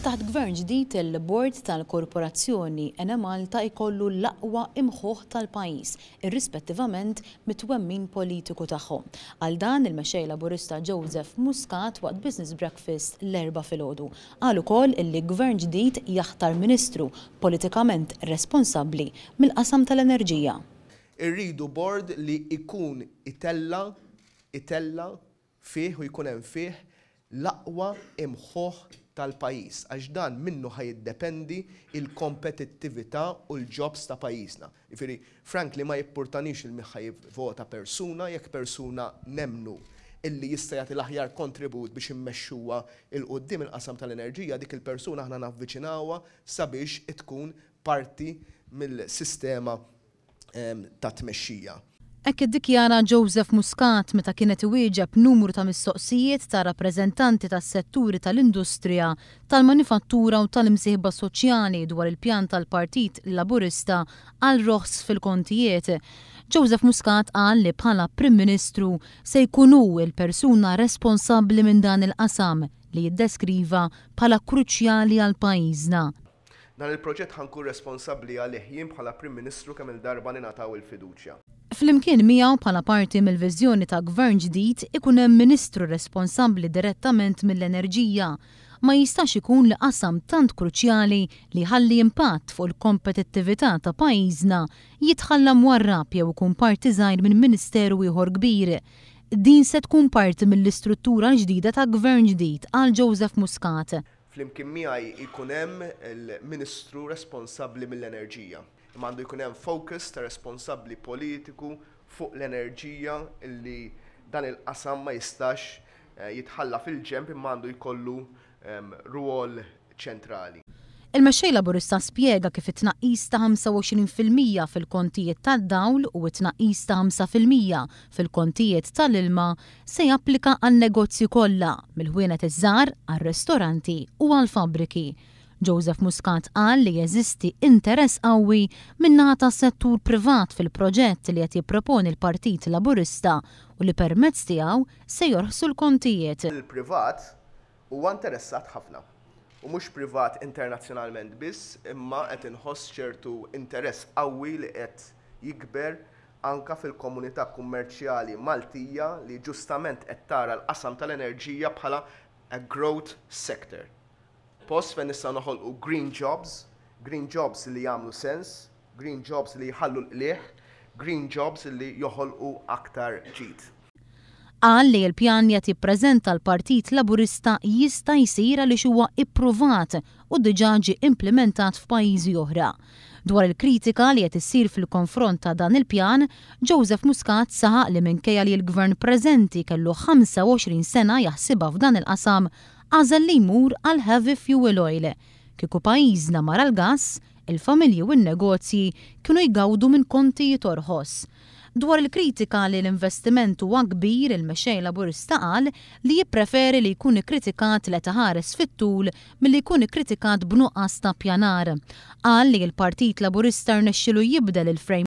Taħt Gvern ġdid il-Bord tal-Korporazzjoni Enemalta jkollu l-aqwa imħuħ tal-pajjiż, irrispettivament mit-twemmin politiku tagħhom. Qal dan il-Mexxej Laburista Joseph Muscat waqt Business Breakfast l-Erbgħa filgħodu. Qal ukoll illi Gvern ġdid jaħtar Ministru politikament responsabbli mill-qasam tal-enerġija. Irridu bord li jkun itella' itella' fih u jkun hemm fih l-aqwa imħuħ tal-pajjiż għax dan minnu ħa jiddependi l-kompetittività u l-jobs ta' pajjiżna. Jiġifieri, frankly ma jippurtanix il min ħa jivvota persuna jekk persuna nemmnu illi jista' jagħti l-aħjar kontribut biex immexxuha 'l quddiem il-qasam tal-enerġija dik il-persuna aħna navviċinawha sabiex tkun parti mill-sistema ta' tmexxija. Hekk iddikjara Joseph Muscat meta kien qed iwieġeb numru ta' mistoqsijiet ta' rappreżentanti tas-setturi tal-industrija, tal-manifattura u tal-imsieħba soċjali dwar il-pjan tal-Partit Laburista għal roħs fil-kontijiet. Joseph Muscat qal li bħala Prim Ministru se jkun hu l-persuna responsabbli minn dan il-qasam li jiddeskriva bħala kruċjali għal pajjiżna. Dan il-proġett ħa nkun responsabbli għalih jien bħala Prim Ministru kemm-il darba ningħataw il-fiduċja. Flimkien miegħu bħala parti mill-viżjoni ta' Gvern ġdid ikun hemm Ministru responsabbli direttament mill-enerġija. Ma jistax ikun li qasam tant kruċjali li jħalli impatt fuq il-kompetittività ta' pajjiżna jitħalla mwarrab jew ikun parti żgħir minn Ministeru ieħor kbir. Din se tkun parti mill-istruttura l-ġdida ta' Gvern ġdid, qal Joseph Muscat. Flimkien miegħi jkun hemm il-Ministru responsabbli mill-enerġija. Imma għandu jkun hemm focus ta' responsabbli politiku fuq l-enerġija li dan il-qasam ma jistax jitħalla fil-ġenb imma għandu jkollu rwol ċentrali. Il-Mexxej Laburista spjega kif it-tnaqqis ta' 25% fil-kontijiet tad-dawl u t-tnaqqis ta' 5% fil-kontijiet tal-ilma se japplika għan-negozji kollha, mill-ħwienet iż-żgħar għar-ristoranti u għall-fabbriki. Joseph Muscat qal li jeżisti interess qawwi min-naħa tas-settur privat fil-proġett li qed jipproponi l-Partit Laburista u li permezz tiegħu se jorħsu l-kontijiet. Il-privat huwa interessat ħafna. U mhux privat internazzjonalment biss imma qed inħoss ċertu interess qawwi li qed jikber anke fil-komunità kummerċjali Maltija li ġustament qed tara l-qasam tal-enerġija bħala a growth sector. Post fejn nistgħu noħolqu green jobs, green jobs li jagħmlu sens, green jobs li jħallu l-qligħ, green jobs li joħolqu aktar ġid. Qal li l-pjan li qed jippreżenta l-Partit Laburista jista' jsir għaliex huwa ippruvat u diġà ġie implimentat f'pajjiżi oħra. Dwar il-kritika li qed issir fil-konfront ta' dan il-pjan, Joseph Muscat saħaq li minkejja li l-Gvern preżenti kellu 25 sena jaħsibha f'dan il-qasam, għażel li jmur għal heavy fuel oil. Kieku pajjiżna mar għall-gass, il-familji u n-negozji kienu jgawdu minn kontijiet orħos. Dwar il-kritika li l-investiment huwa kbir, il-Mexxej Laburista qal li jippreferi li jkun ikkritikat li qed iħares fit-tul milli jkun ikkritikat b'nuqqas ta' ppjanar. Qal li l-Partit Laburista rnexxielu jibdel il-frame.